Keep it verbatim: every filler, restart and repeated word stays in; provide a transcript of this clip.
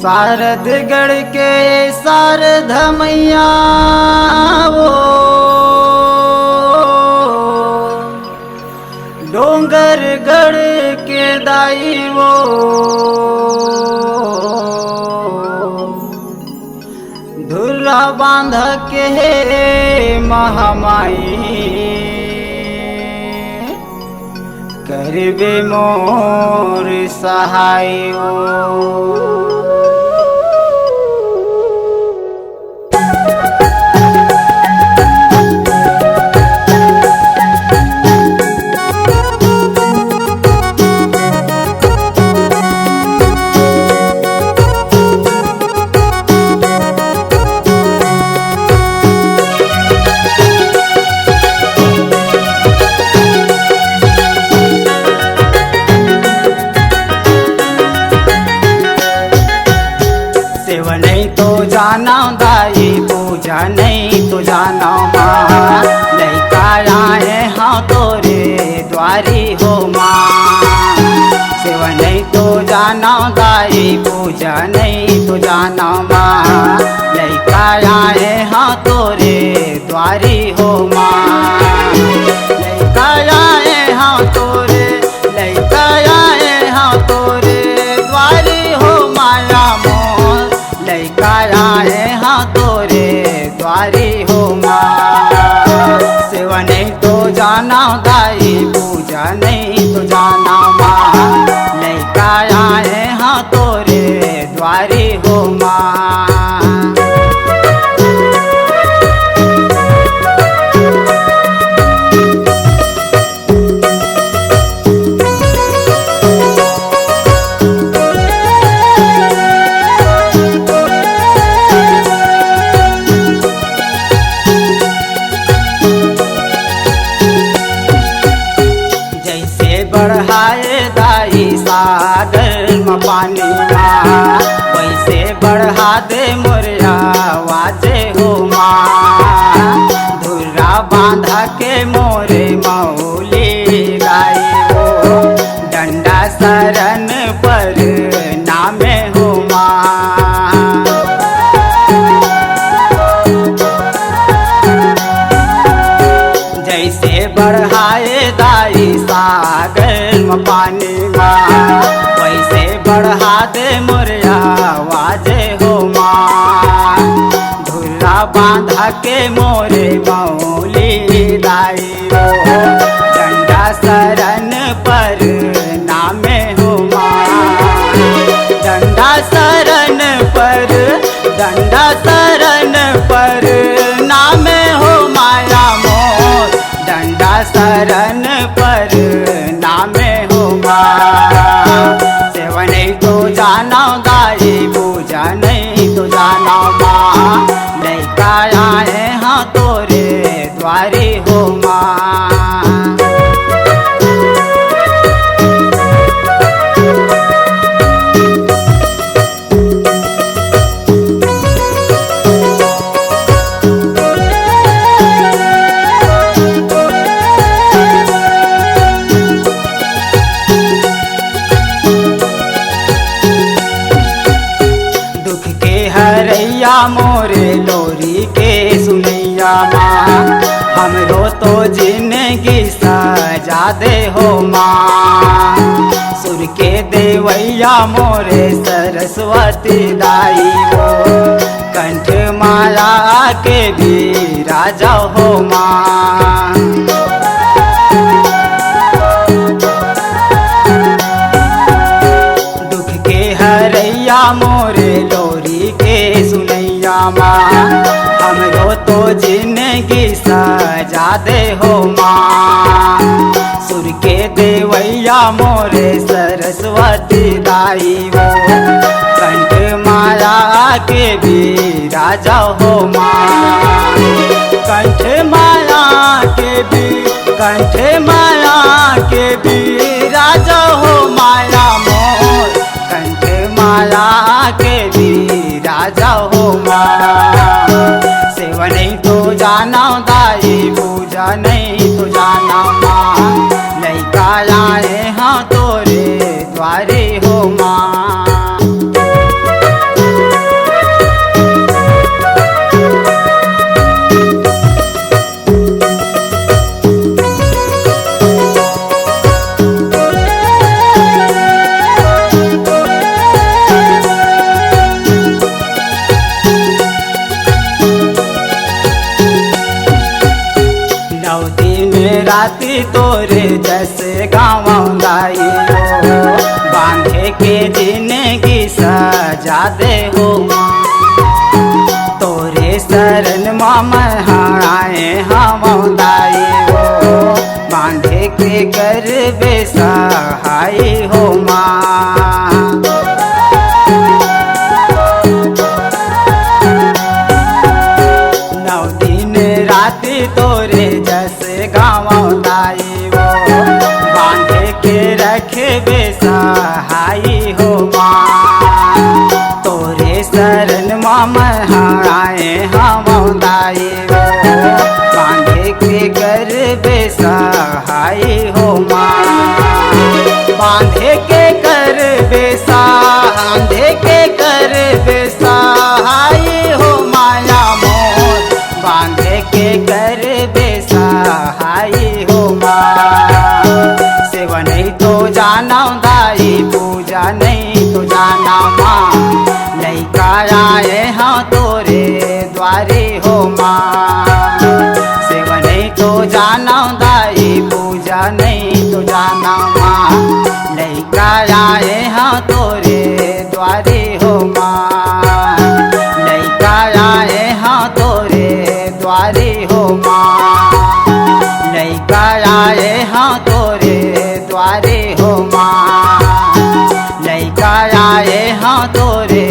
शारदगढ़ के शारदा मैया वो, डोंगरगढ़ के दाई वो, धुर्रा बांधा के महामाई, करबे मोर सहाय ओ। सेवा नहीं तो जाना दाई, पूजा नहीं तो जाना माँ, लइका आए हाँ तोरे द्वारी हो माँ। सेवा नहीं तो जाना दाई, पूजा नहीं तो जाना माँ, लइका आए हाँ तोरे द्वारी हो माँ। लइका आए हाँ तोरे, लइका आए हाँ तोरे द्वारी हो माया मोर, लइका आए हाँ तोरे द्वारी हो माँ। सेवा नहीं तो जाना दाई, पूजा नहीं तो जाना माँ, लइका आए हाँ तोरे द्वारी हो माँ। जैसे बढ़ाए दाई सागर म पानी माँ, वैसे बढ़ा दे मोर आवाज हो माँ। धुर्रा बांधा के मोरे मौली दाई हो, डंडा शरण पर नामे हो माँ। जैसे बढ़ाए दाई सागर म पानी माँ, वैसे बढ़ा दे मोर आवाज हो माँ। धुर्रा बांधा के मोरे मौली दाई हो, डंडा शरण पर नामे हो माँ। डंडा शरण पर, डंडा शरण पर नामे हो माया मोर, डंडा शरण पर नामे हो माँ। सेवा नहीं तो जाना दाई, पूजा नहीं तो जाना माँ, लइका आए हाँ तोरे द्वारी हो माँ। दुख के हरैया मोरे लोरी के सुनैया माँ, हमरो तो जिंदगी सजा दे हो माँ। सुर के देवैया मोरे सरस्वती दाई हो, कंठ माया के भी राजा हो माँ। दुख के हरैया मोरे लोरी के सुनैया माँ, हमरो तो जिंदगी सजा दे हो माँ। सुर के देवैया मोरे सरस्वती दाई वो, कंठ माया के भी राजा हो माँ। कंठ माया के भी, कंठ माया के भी राजा हो माया मोर, कंठ माया के भी राजा हो माँ। सेवा नहीं तो जाना दाई, पूजा नहीं तो जाना माँ, लइका आए हाँ तोरे द्वारी हो माँ। तोरे जस गावं दाई हो, बांधे के जिनगी सजा दे हो माँ। तोरे शरण म मैं आए हवं दाई हो, बांधे के करबे सहाय हो माँ। नौ दिन रात तोरे जस गावं दाई हो, बांधे के रखबे सहाय हो माँ। तोरे शरण म मैं आए हवं दाई हो, बांधे के करबे सहाय हो माँ। बांधे के करबे सहाय, बांधे के करबे सहाय हो माया मोर, बांधे के करबे सहाय हो माँ। सेवा नहीं तो जानव दाई, पूजा नहीं तो जानव माँ, लइका आए हवं तोरे द्वारे हो माँ। सेवा नहीं तो जानव दाई, पूजा नहीं तो जानव माँ, लइका आए हवं तोरे द्वारे हो माँ। लइका आए हवं तोरे द्वारे हो माँ। लइका आए हवं तोरे द्वारे हो माँ। लइका आए हवं तोरे